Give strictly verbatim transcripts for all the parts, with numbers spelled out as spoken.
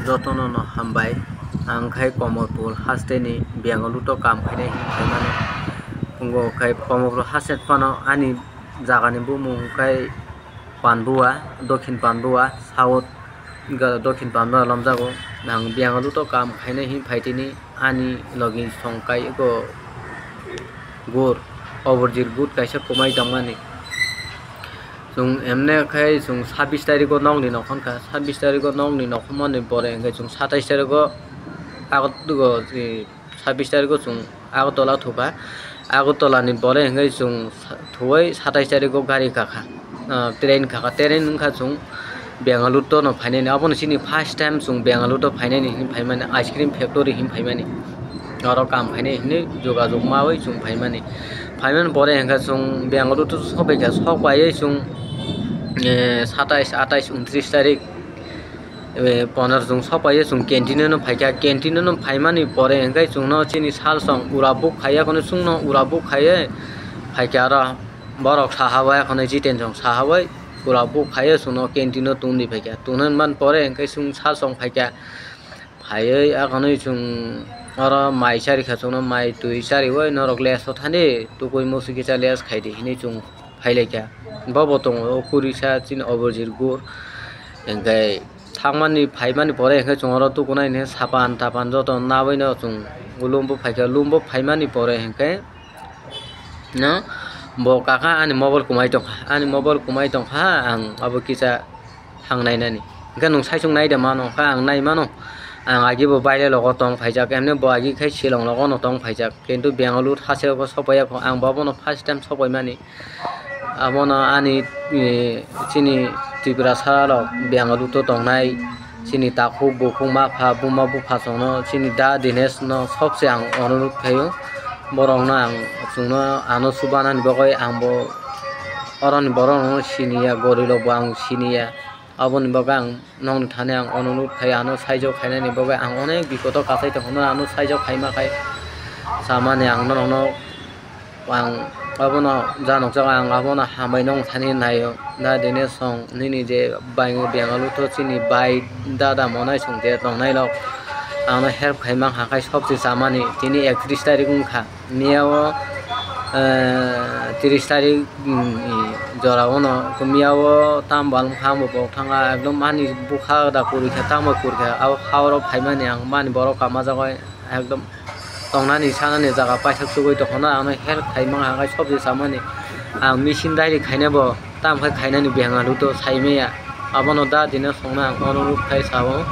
Jotono no hambai. Ang khai Komorpur haste ni Bengaluru to kam khainai hinwi phaimani. Pungo khai Komorpur haste phano ani jaga ni bumung khai Panbua, Dokhin Panbua, South ga Dokhin Panbua lomjago. Ang Bengaluru to kam khainai hinwi phaitini ani logi song kai go gur, obor jir gut kaisa kumai tongmani. Chwng emne khai chwng sabbish tarikgo nokni nokhon kha, sabbish tarikgo nokni nokhomani pore hwnkhe chwng satais tarikgo Agartala, eh, sabbish tarikgo chwng Agartala thupha. Agartala ni pore hwnkhe chwng sa-, thuwi satais tarikgo gari kakha, ah, train kakha, train wngkha chwng Bengaluru to no phainani. Abono chini first time chwng Bengaluru to phainani hinwi phaimani, ice cream factory hinwi phaimani. Oro kam khainai hinwi jogajog mawi chwng phaimani. Phaimani pore hwnkhe chwng Bengaluru to sokphaikha, sokpaiwi chwng, eh, satais, atais, untris tarik, eh, pondro chwng sokpaiwi chwng canteen-o no phaikha. Canteen-o no phaimani pore hwnkhe chwngno chini salsong ura buk khaiya, kono chwngno ura buk khaiwi phaikha aro. Borok saha bai, kono Jiten song saha bai, ura buk khaiwi chwngno canteen-o tungdi phaikha. Tungna man pore hwnkhe chwng salsong phaikha. Phaiwi akhonwi chwng oro mai chari kha, chwngno mai twi chariwi norok les o thani tukui musu kisa les khaidi hinwi chwng phailaikha. Bobo tongo o kurisa chini obor jir gur. Hwnkhe thangmani phaimani pore hwnkhe chwng oro tukunai hwnkhe sapan tapan joto nabaino chwng lumbo phaikha. Lumbo phaimani pore hwnkhe no bo kaka ani mobile kumai tongkha. Ani mobile kumai tongkha, ang abo kisa thang nainani. Hwnkhe nwng saichung nai de mano, hwnkhe ang nai mano. Ang agi bo baile logo tong phaijak, emne bo agi khai Shillong logo no tong phaijak. Kintu Bengaluru haste o sopaiya kho, ang bo abono first time sopaimani. Abono ani, eh, chini Tripura sara rok Bengaluru to tongnai, chini takhuk bukhuk mapha buma bupha chwngno chini da Dinesh no sobse ang onurudh khaio. Borokno ang chwngno ano chubanani bagwi ang bo oroni borokno siniya, gorilok bo ang siniya. Aboni bagwi ang nokni thani ang onurudh khai, ano saijak khainani bagwi ang onek bipodo kwchai tongkha, ano saijak khaima khai chamani ang norokno ang abono janokjak, ang abono hambai nong thani naio. Da Dinesh song nini je bai Bengaluru to chini bai dada monai song je tongnai rok ano help khaima kha khai sobse chamani tini ektris tarik wngkha. Miya o, eh, tris tarik, mm, i, jora o no, miya o tamo balwng kha, bo bo thanga, ekdom ani bukha da kwrwi kha, tamo kwrwi kha, abo ha oro phaimani ang mani borok kama jagoi, ekdom tongnani sanani jaga paithak chugui tongkha na, ano help khaima hwnkhai sobse chamani, ang machine dairi khaina bo. Tamo khe khainani Bengaluru to saimaya. Abono da Dinesh songno ang onurudh khai sao.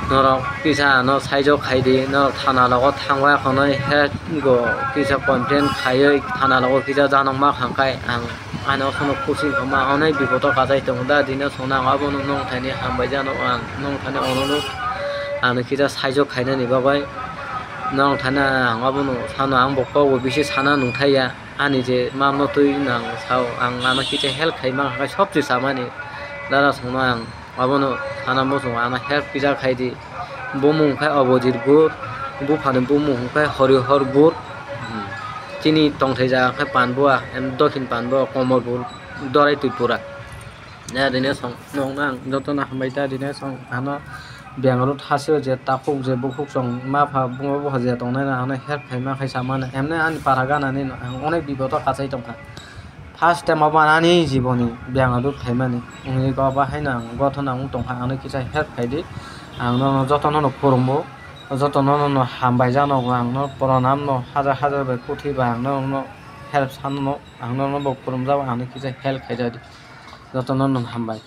Norok kisa ano saijak khaidi, norok thana logo thangbai khonoi he go kisa complain khaiwi thana logo kisa janokma khangkhai ang ano sono kuching khama onoi bipodo kachai tongo da Dinesh songno ang abono nongthani hambai jano ang nongthani onurudh ano kisa saijak khainani bagwi nongthani ang abono sano ang bo kok bo bisi sana nungthaiya. Ani je mano twi nang sao, ang ano kisa help khai mang kha sobse chamani dara songno ang abono sana muchungo ano help kisa khaidi. Bumung khe Obojit Gur, buphani bumung khe Horihor Gur, hmm, chini tongthai jaga khe Panbua, em, Dokhin Panbua, Komolpur, Dorai Tripura. Ya, dine song, nokno ang jotono hambai ta, dine song ano Bengaluru thasio je takhuk je bukhuk song ma pha buma bupha je tongnai na ano help khaima khai samani. Emne ani para gana ni ang onek bipodo kachai tongkha. First time abo ani jiboni Bengaluru phaimani. Wngwi go abo haino ang gothon ang tongkha, ano kisa help khaidi. Ang nono jotono no khurumbo, jotono no hambai jano ang no pranam no hajar hajar bai kuthi bai ang nono help sano no ang nono bo khurumjak, ano kisa help khaijadi. Jotono no hambai.